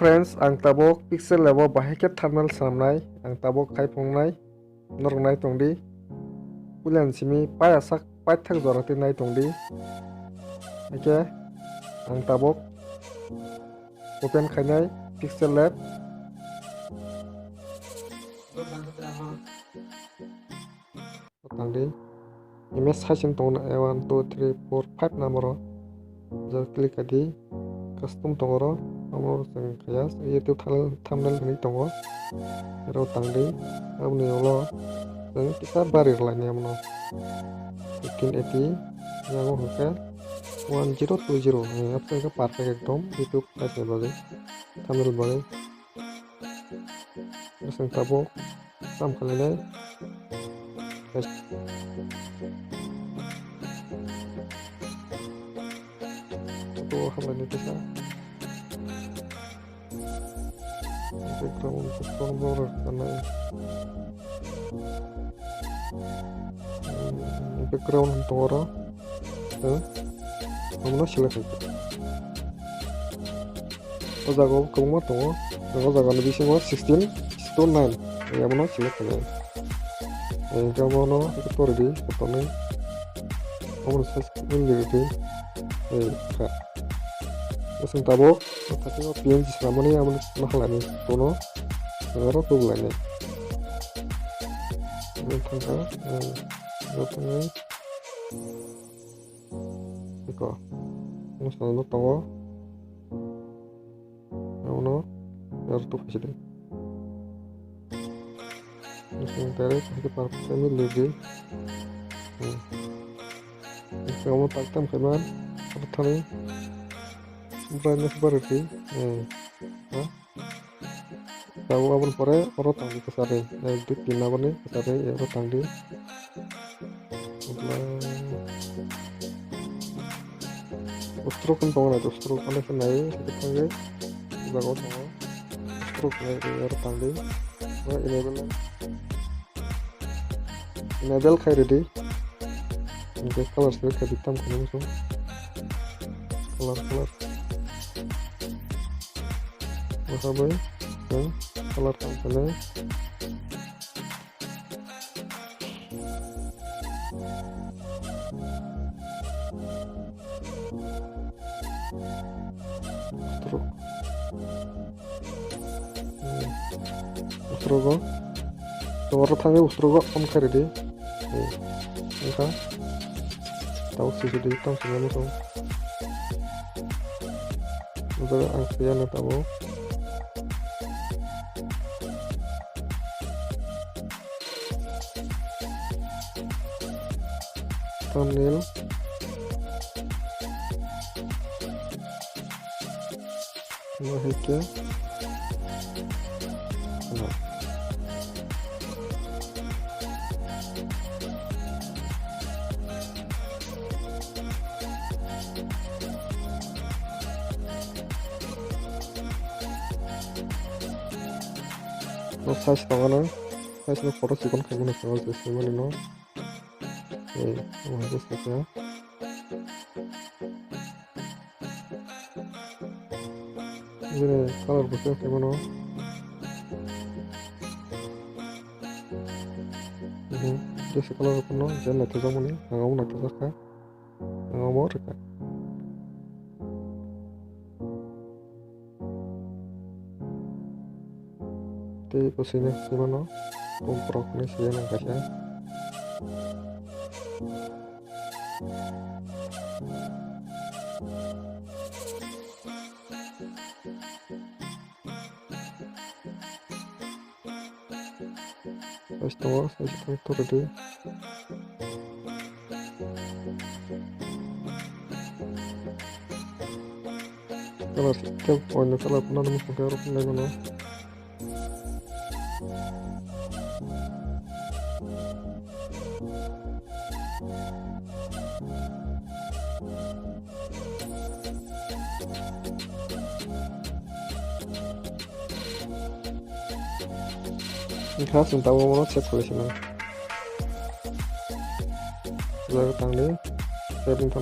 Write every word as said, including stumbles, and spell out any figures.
Friends, ang tabuk Pixel Lab o bahai khe thumbnail swnamnai, ang tabuk khai phunuknai, norok nai tongdi. Puila ni simi paiyasak paithak jora twi nai tongdi. Haikhe ang tabuk open khainai Pixel Lab. Tangdi. Image size wng tongo na, one, two, three, four, five number o. Jora click khaidi. Custom tongo oro. Amo chwng khaya. YouTube thumbnail, thumbnail hinwi tongo. Oro tangdi. Aboni ulo chwng kisa bari rwlainai amono. Fifteen eighty. Yango hwnkhe one zero two zero. Ni aphaikhe perfect ekdom. YouTube size ni bagwi. Thumbnail bagwi. Bwswng tabuk. Tam khlainai. Photo hamlainai kisa. Background, background blur rwkhanai. Hmm, background tongo oro. Hmm. Omono select khaikha. O jaga o kwbangma tongo. O jaga ni bisingo sixteen to nine. Abono select khainai. Hingke abono toridi kotorni. Omono size wngdi ridi. Ei kha. Bwswng tabuk o thati o P N G swnamani abono ma khlainai. Bono oro tubulainai. Omo thangkha. Ei, omo thangkha. Eko. Omo swnamna tongo. Abono aro tuk khaisidi. Omo direct hai khe par khe milirdi. Hmm. Omo tak tam khaima. Aro thani. Brightness baridi. Hmm. Ha? Tabuk aboni pore oro tangdi kwchari, ek, dui, tin aboni kwchari, oro tangdi. Ustrok wng tongo, naidi ustrok, ano khe nai, hwnkhe thangwi jaga o tongo. Ustrok nai, oro tangdi. Oro enable, enable khai rwdi. Hwnkhe color select khai di, tamo khe nukgo. Color, color. Omo bai chwng color tang khe nai. Ustrok. Hmm. Ustrogo. Oro thangwi ustrogo on khairidi. Hmm. Wngkha. Tabuk sisidi, tamo sini muchung. Wngkha ang siyano tabuk. Thumbnail. Omo hai khe. Ano. O size tongo na. Size no photo chikon khaimano tongo je swimani no. Ei, omo hai khe swkha. Bini color bo se khaimano. Mhm, jesa color rok no je naithokjakmani, ang omo naithokjak kha. Ang omo rwkha. Tei bo sini sini mano, pumprok ni sini nang kaisa. Size tongo, size tongo, to ready. Color, khe oino color phano nang khe aro phunuknai mano. Wngkha chwng tabuk omo save khlai sinai. Jaga tangdi, save wngkha